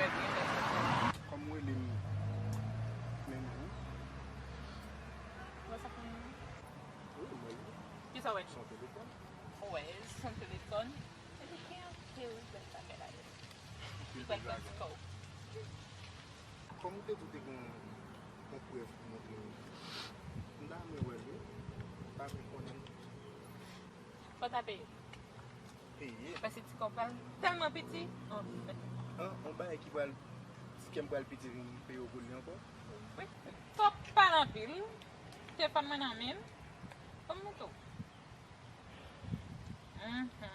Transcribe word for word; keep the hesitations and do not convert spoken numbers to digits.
Kòm w rele m menm jan. Wè sa pou mwen. Wi, mwen li. Ki sa w wè? Son telefòn. Wè, son telefòn. Epi ki anpil bèl bagay la yo. Li pral pran ti kò w. Kòm ou te di w te gen yon prèv pou montre m, m ta renmen wè l wi. M ta renmen konnen. Fò w ta peye. Peye? Paske ti kò w pral tèlman piti. An, yon bagay ki pral, ti kè m pral piti, vin peye w pou li ankò? Wi. Fò w pale anpil. Telefòn mwen nan men m. Fò m montre w. Mhm.